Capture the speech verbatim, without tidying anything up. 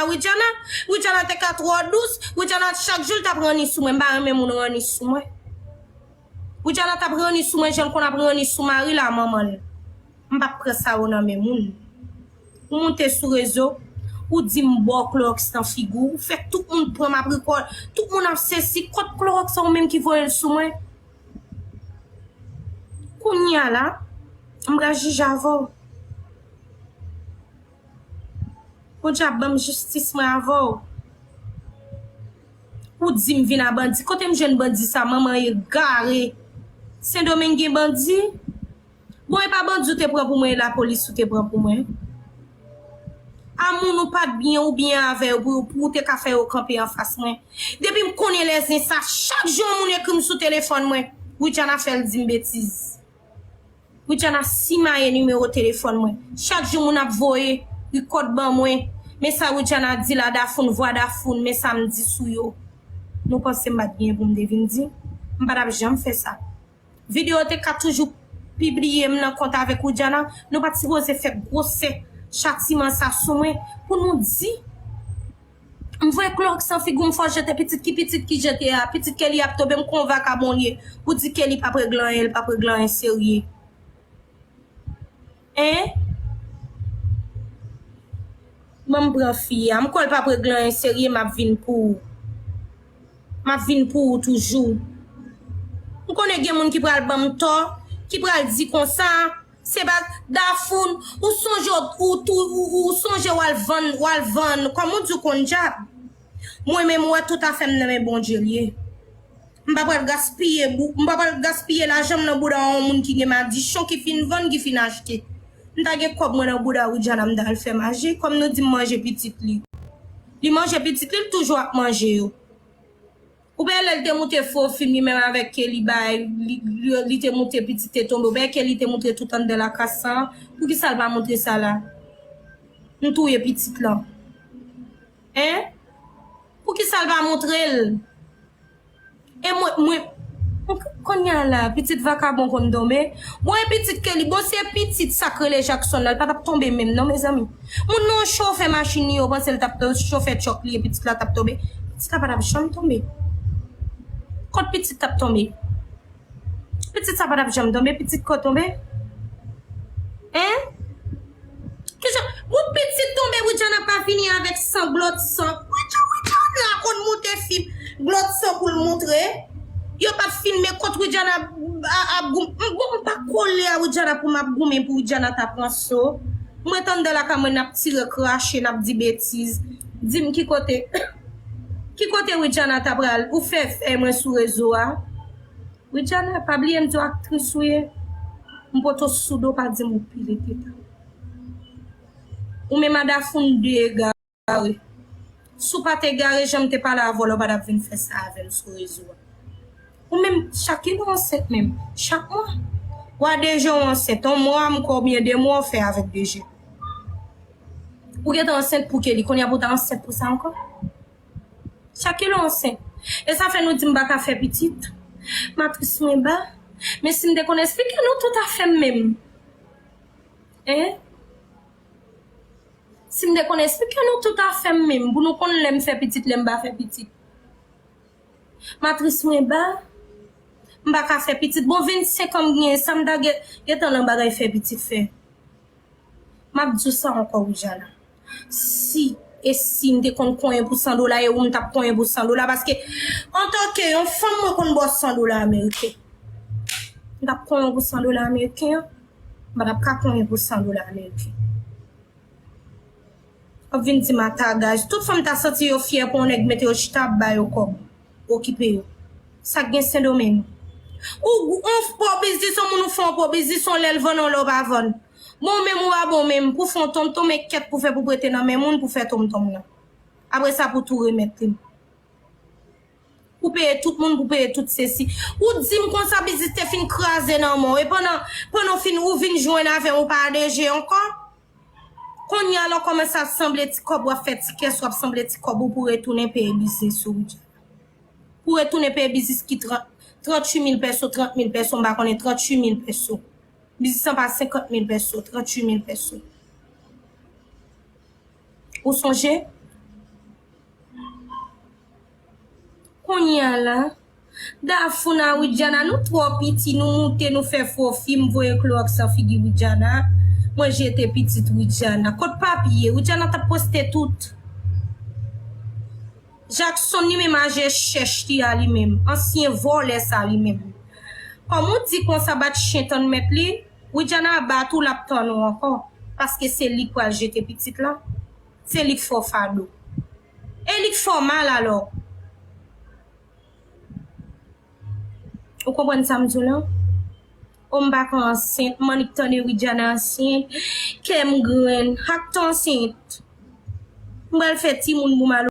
Widiana, Widiana te ka twò dous. Widiana, chak jou l t ap ranni sou mwen. M pa renmen moun ranni sou mwen. Widiana t ap ranni sou mwen, jan l konn ap ranni sou mari l a manman l. M p ap pran sa yo nan men moun. Ou monte sou rezo, ou di m ba w klowòks nan figi w, ou fè tout moun pran m ap rekòd, tout moun ap sesi, kot klowòks sa ou menm ki voye l sou mwen? Kounye a la, m pral jije avè w. Bondye ap ban m jistis mwen avè w. Ou di m vin a bandi. Kote m jwenn bandi sa? Manman egare. Sendomeng gen bandi? Bon, e pa bandi ou te pran pou mwen, e lapolis ou te pran pou mwen. A moun ou pa t byen ou byen avè yo pou, pou ou te ka fè yo kanpe anfas mwen. Depi m konnen lèzen sa, chak jou yon moun ekri m sou telefòn mwen. Widiana fè l di m betiz. Widiana simaye nimewo telefòn mwen. Chak jou moun ap voye rekòd ban mwen. Men sa Widiana di la, Dafoun, vwa Dafoun, men sa m di sou yo. Nou panse m pa t gen pou m te vin di? M pa t ap janm fè sa. Videyo te ka toujou pibliye m nan kont avèk Widiana. Nou pa t sipoze fè gwosè chatiman sa sou mwen pou nou di M voye klowòks nan figi w, m fò jete pitit, ki pitit ki jete a? Pitit Kelly ap tonbe, m kon vakabon l ye. Ou di Kelly p ap regle anyen, l p ap regle anyen serye. Hein? Ban m pran fi a. M kwè l p ap regle anyen serye, m ap vin pou ou. M ap vin pou ou toujou. M konnen gen moun ki pral ban m tò, ki pral di konsa, Se pa Dafoun, ou sonje w, ou tou, ou, ou sonje w al vann, w al vann, kòm ou di w konn djab. Mwen menm, ou wè tout afè m nan men Bondye l ye. M pa pral gaspiye bou, m pa pral gaspiye lajan m nan bouda yon moun ki gen madichon ki fin vann, ki fin achte. M ta gen kòb mwen nan bouda Widiana, m ta al fè maji, kòm nou di m manje pitit li. Li manje pitit li, l toujou ap manje yo. Ou pa wè lè l te moute fo fim li menm avèk Kelly bay, li, li, li te moute pitit te tonbe. Ou pa wè Kelly te moutre tout anndan lakas lan? Poukisa l pa moutre sa la? M touye pitit lan. Hein? Poukisa l pa moutre l? E mwen, mwen, kounye a la, pitit vakabon konn tonbe. Bon, e pitit Kelly, bon, se pitit sa k rele Jackson la, l pa t ap tonbe menm non, mezanmi. Moun nan chofè machin li, yo panse l t ap, chofè truck li ye, pitit la t ap tonbe. Pitit la pa t ap janm tonbe. Kot pitit t ap tonbe? Pitit sa pa t ap janm tonbe, pitit ko tonbe? Hein? Kijan? Bon, pitit tonbe, Widiana pa vini avèk san, glòt san. Widiana, Widiana konn moute fim, glòt san pou l moutre. Yo pa t filme kot Widiana ap, ap goumen. Bon, m pa kole a Widiana pou m ap goumen pou Widiana ta pran so. Mwen t anndan lakay mwen, n ap tire, krache, n ap di betiz. Di m ki kote, ki kote Widiana ta pral? Ou fè fè mwen sou rezo a. Widiana, pa bliye m di w aktris ou ye. M pote w sou do, pa di m ou pile teta. Ou menm a Dafoun de egare. Si w pa t egare, jan m te pale avè w la, w pa t ap vin fè sa avè m sou rezo a. Ou menm, chak kilè w ansent menm, chak mwa. W a DG w ansent, yon mwa m kwè oubyen de mwa w fè avèk DG. Ou gentan ansent pou Kelly, kounye a pou w ta ansent pou sa ankò? Chak kilè w ansent. E sa fè nou di m pa ka fè pitit. Matris mwen ba. Men si m te konn esplike nou tout afè m menm. Hein? Si m te konn esplike nou tout afè m menm, pou nou konn lè m fè pitit, lè m pa fè pitit. Matris mwen ba, m pa ka fè pitit. Bon, vennsenk an m genyen, sa m ta gen, gentan nan bagay fè pitit fè. M ap di w sa ankò, Widiana. Si, e si m te konn konyen pou san dola, e ou m t ap konyen pou san dola, paske antanke yon fanm, mwen konn ba w san dola ameriken. M t ap konyen pou san dola ameriken an, m pa t ap ka konyen pou san dola ameriken. W ap vin di m atagaj. Tout fanm ta santi yo fyè pou yon nèg mete yo chita ap ba yo kòb. Okipe yo. Sa k gen Sendomeng? Ou, ou, yon gwo biznis, yon moun ou fè yon gwo biznis, yon lè l vann, yon lè w pa vann. Bon, menm ou pa bon, menm pou fè yon tonmtonm, e kèt pou fè pou prete nan men moun pou fè tonmtonm nan. Apre sa, pou tou remèt li. Pou peye tout moun, pou peye tout sesi. Ou di m konsa biznis te fin kraze nan men w. E pandan, pandan w fin, ou vin jwenn avè m, ou pa DG ankò? Kounye a la w kòmanse ap sanble ti kòb, w ap fè ti kès, w ap sanble ti kòb ou pou retounen peye biznis ou. Pou retounen peye biznis ki trant, tranntuit mil pèso, trant mil pèso, m pa konnen, tranntuit mil pèso. Biznis lan pa senkant mil pèso, tranntuit mil pèso. Ou sonje? Kounye a la, Dafou na Widiana, nou twò piti, nou moute, nou fè fo fi, m voye klowòks nan figi Widiana. Mwen jete pitit Widiana. Kot papye? Widiana t ap poste tout. Jackson li menm aje chèch li a li menm. Ansyen vòlè sa li menm. Kòm ou di konsa bat chen tann mèt li, Widiana ap bat ou l ap tann ou ankò. Paske se li k pral jete pitit la. Se li k fè w fado. E li k fè w mal alò. Ou konprann sa m di w lan? O m pa ka ansent, m annik tande Widiana ansent, kè m grenn, ak tan ansent. M pral fè timoun pou m al